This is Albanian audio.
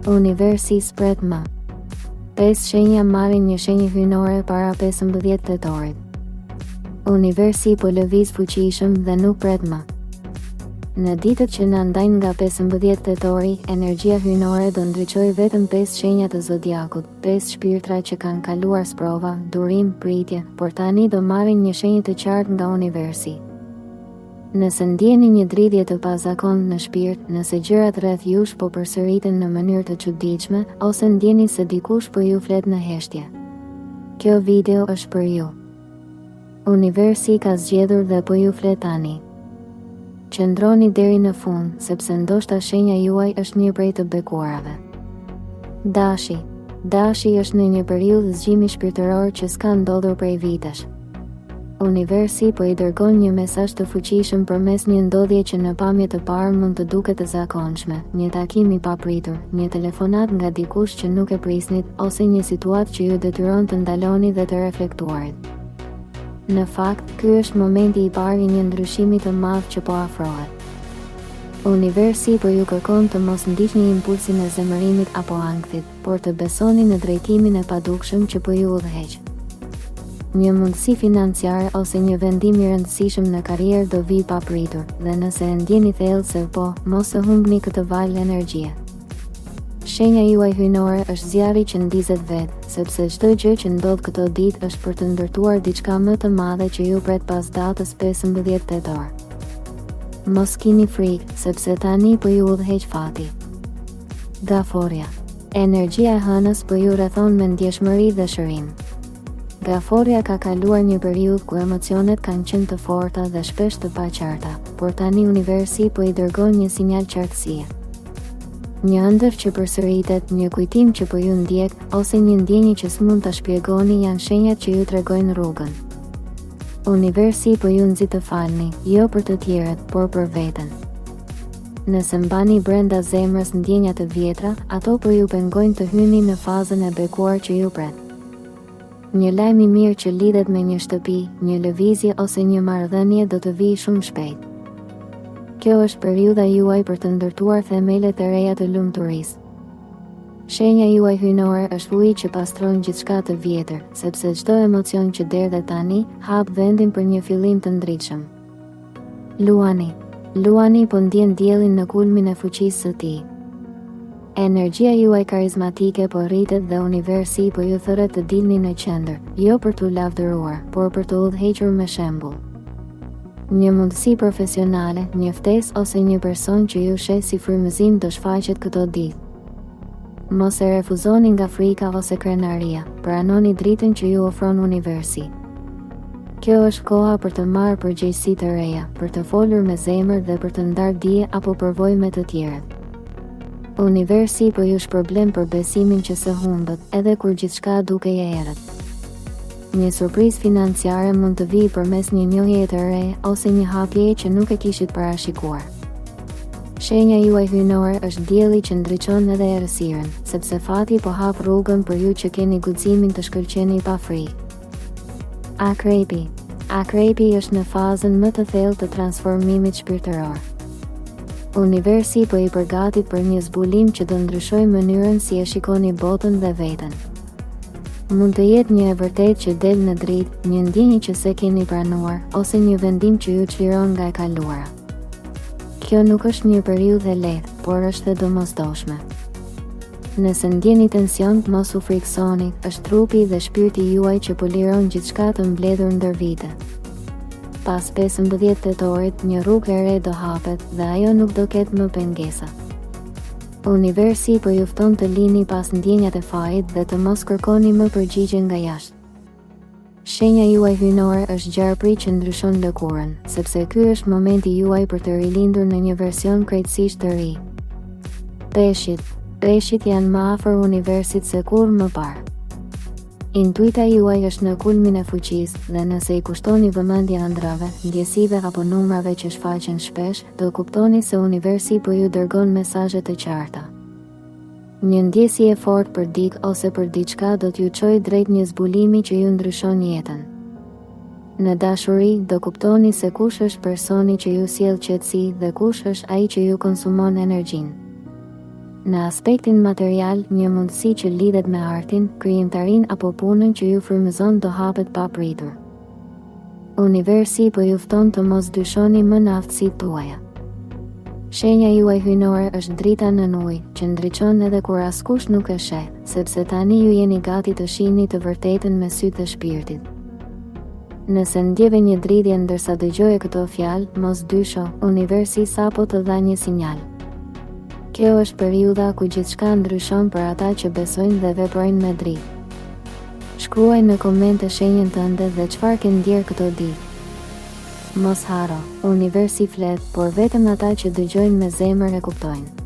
Universi s'pret më. Pesë shenja marrin një shenjë hyjnore para 15 tetorit. Universi po lëviz fuqishëm dhe nuk pret më. Në ditët që na ndajnë nga 15 tetori, energjia hyjnore do ndriçojë vetëm 5 shenja të zodiakut, 5 shpirtra që kanë kaluar sprova, durim, pritje, por tani do marrin një shenjë të qartë nga universi. Nëse ndjeni një dridhje të pazakontë në shpirt, nëse gjërat rreth jush po përsëriten në mënyrë të çuditshme, ose ndjeni se dikush po ju flet në heshtje. Kjo video është për ju. Universi ka zgjedhur dhe po ju flet tani. Qëndroni deri në fund, sepse ndoshta shenja juaj është një prej të bekuarave. Dashi. Dashi është në një periudhë zgjimi shpirtëror që s'ka ndodhur prej vitesh. Universi po i dërgon një mesazh të fuqishëm përmes një ndodhie që në pamje të parë mund të duket e zakonshme, një takim i papritur, një telefonatë nga dikush që nuk e prisnit, ose një situatë që ju detyron të ndaloni dhe të reflektuarit. Në fakt, ky është momenti i parë i një ndryshimi të madh që po afrohet. Universi po ju kërkon të mos ndiqni impulsin e zemërimit apo ankthit, por të besoni në drejtimin e padukshëm që po ju udhëheq. Një mundësi financiare ose një vendim i rëndësishëm në karrierë do vijë papritur, dhe nëse e ndjeni thellë se po, mos e humbni këtë valë energjie. Shenja juaj hyjnore është zjarri që ndizet vetë, sepse çdo gjë që ndodh këto ditë është për të ndërtuar diçka më të madhe që ju pret pas datës 15 tetor. Mos kini frikë, sepse tani po ju udhëheq fati. Gaforrja. Energjia e hënës po ju rrethon me ndjeshmëri dhe shërim. Gaforrja ka kaluar një periudhë ku emocionet kanë qenë të forta dhe shpesh të paqarta, por tani universi po i dërgon një sinjal qartësie. Një ëndërr që përsëritet, një kujtim që po ju ndjek, ose një ndjenjë që s'mund ta shpjegoni janë shenjat që ju tregojnë rrugën. Universi po ju nxit të falni, jo për të tjerët, por për veten. Nëse mbani brenda zemrës ndjenja të vjetra, ato po ju pengojnë të hyni në fazën e bekuar që ju pret. Një lajm i mirë që lidhet me një shtëpi, një lëvizje ose një marrëdhënie do të vijë shumë shpejt. Kjo është periudha juaj për të ndërtuar themelet e reja të lumturisë. Shenja juaj hyjnore është uji që pastron gjithçka të vjetër, sepse çdo emocion që derdhet tani, hap vendin për një fillim të ndritshëm. Luani. Luani po ndjen diellin në kulmin e fuqisë së tij. Energjia juaj karizmatike po rritet dhe universi po ju thërret të dilni në qendër, jo për t'u lavdëruar, por për të udhëhequr me shembull. Një mundësi profesionale, një ftesë ose një person që ju sheh si frymëzim do shfaqet këto ditë. Mos e refuzoni nga frika ose krenaria, pranoni dritën që ju ofron universi. Kjo është koha për të marrë përgjegjësi të reja, për të folur me zemër dhe për të ndarë dije apo përvojë me të tjerët. Universi po ju shpërblen për besimin që s'e humbët, edhe kur gjithçka dukej e errët. Një surprizë financiare mund të vijë përmes një njohjeje të re ose një hapjeje që nuk e kishit parashikuar. Shenja juaj hyjnore është dielli që ndriçon edhe errësirën, sepse fati po hap rrugën për ju që keni guximin të shkëlqeni pa frikë. Akrepi. Akrepi është në fazën më të thellë të transformimit shpirtëror. Universi po i përgatit për një zbulim që do ndryshojë mënyrën si e shikoni botën dhe veten. Mund të jetë një e vërtetë që del në dritë, një ndjenjë që s'e keni pranuar, ose një vendim që ju çliron nga e kaluara. Kjo nuk është një periudhë e lehtë, por është e domosdoshme. Nëse ndjeni tension, mos u frikësoni, është trupi dhe shpirti juaj që po liron gjithçka të mbledhur ndër vite. Pas 15 tetorit, një rrugë e re do hapet dhe ajo nuk do ketë më pengesa. Universi po ju fton të lini pas ndjenjat e fajit dhe të mos kërkoni më përgjigje nga jashtë. Shenja juaj hyjnore është gjarpri që ndryshon lëkurën, sepse ky është momenti juaj për të rilindur në një version krejtësisht të ri. Peshqit, peshqit janë më afër universit se kurrë më parë. Intuita juaj është në kulmin e fuqisë dhe nëse i kushtoni vëmendje ëndrrave, ndjesive apo numrave që shfaqen shpesh, do kuptoni se universi po ju dërgon mesazhe të qarta. Një ndjesi e fortë për dikë ose për diçka do t'ju çojë drejt një zbulimi që ju ndryshon jetën. Në dashuri, do kuptoni se kush është personi që ju sjell qetësi dhe kush është ai që ju konsumon energjinë. Në aspektin material, një mundësi që lidhet me artin, krijimtarinë apo punën që ju frymëzon do hapet papritur. Universi po ju fton të mos dyshoni më në aftësitë tuaja. Shenja juaj hyjnore është drita nën ujë, që ndriçon edhe kur askush nuk e sheh, sepse tani ju jeni gati të shihni të vërtetën me sytë e shpirtit. Nëse ndjeve një dridhje ndërsa dëgjoje këto fjalë, mos dysho, universi sapo të dha një sinjal. Kjo është periudha ku gjithçka ndryshon për ata që besojnë dhe veprojnë me dritë. Shkruaj në komente shenjën tënde dhe çfarë ke ndjerë këto ditë. Mos harro, universi flet, por vetëm ata që dëgjojnë me zemër e kuptojnë.